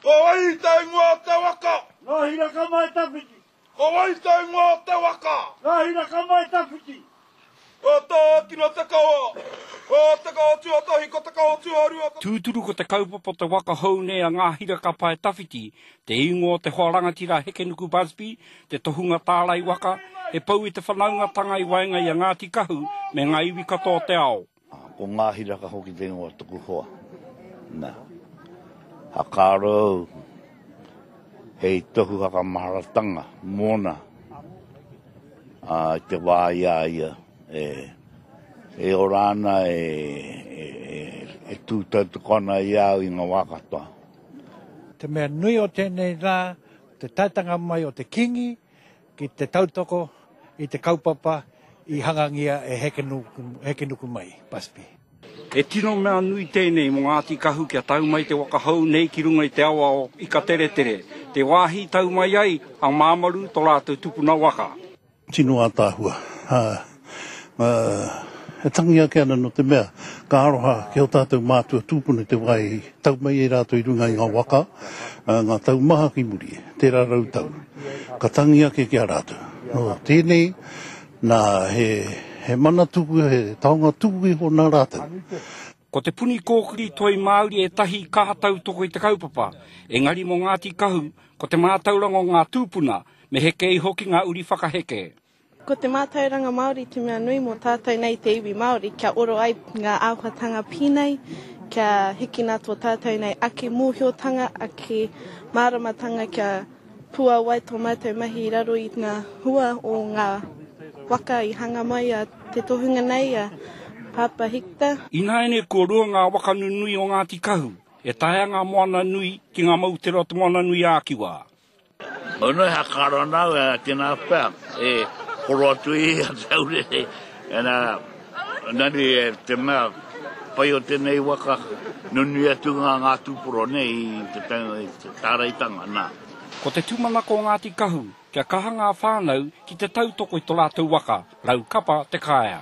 Ko wai te ingoa o te waka? Ngā hiraka mai tawhiti. Ko wai te ingoa o te waka? Ngā hiraka mai tawhiti. Ko Tākina te kawa. Ko te kawa tuatahi, ko te kawa tuarua, ko. Tūturu ko te kaupapa o te waka hou nei a Ngā Hiraka Pae Tawhiti, te ingoa o te hoa rangatira a Hekenuku Busby, te tohunga tārai waka, he pou i te whanaungatanga i waenga i a Ngāti Kahu me ngā iwi katoa o te ao. Ko Ngā Hiraka hoki te ingoa o toku hoa. Na, whakaaro au hei tohu whakamaharatanga mōna i te wā i a ia e ora ana, e tū tautoko ana i a au i ngā wā katoa. Te mea nui o tēnei rā, te taetanga mai o te Kīngi ki te tautoko i te kaupapa i hangangia e Hekenukumai, Busby. He tino mea nui tēnei mō Ngāti Kahu kia tau mai te waka hou nei ki runga i te awa o Ikateretere, te wāhi i tau mai ai a Māmaru tō rātou tupuna waka. Tino ātaahua. E tangi ake ana nō te mea ka aroha ki ō tātou mātua tūpuna i te wā i tau mai ai rātou i runga i ngā waka, ngā tau maha ki muri, tērā rautau. Ka tangi ake ki a rātou. Nō tēnei, nā, he, he mana tuku, he taonga tuku iho nā rātou. Ko Te Puni Kōkiri Toi Māori ētahi kaha tautoko i te kaupapa, engari mō Ngāti Kahu, ko te mātauranga o ngā tūpuna, me heke iho ki ngā uri whakaheke. Ko te mātauranga Māori te mea nui mō tātou nei te iwi Māori kia oro ai ngā āhuatanga pīnei, kia hikina tō tātou nei ake mōhiotanga, ake māramatanga kia puāwai tō mātou mahi i raro i ngā hua o ngā waka i hanga mai a te tohunga nei a Pāpā Hector. Ināianei kua rua ngā waka nunui o Ngāti Kahu e taea ngā moana nui ki ngā moutere o Te Moana-nui-ā-Kiwa. Ono he hakaro ana au e tena pea e koro atu i a Te Aurere ena nani e te mea pai o tenei waka nunui atu nga nga tuporo nei i te te taraitanga na. Ko te tumanako o Ngāti Kahu, kia kaha ngā whānau ki te tautoko i to rātou waka, Raukapa te kaea.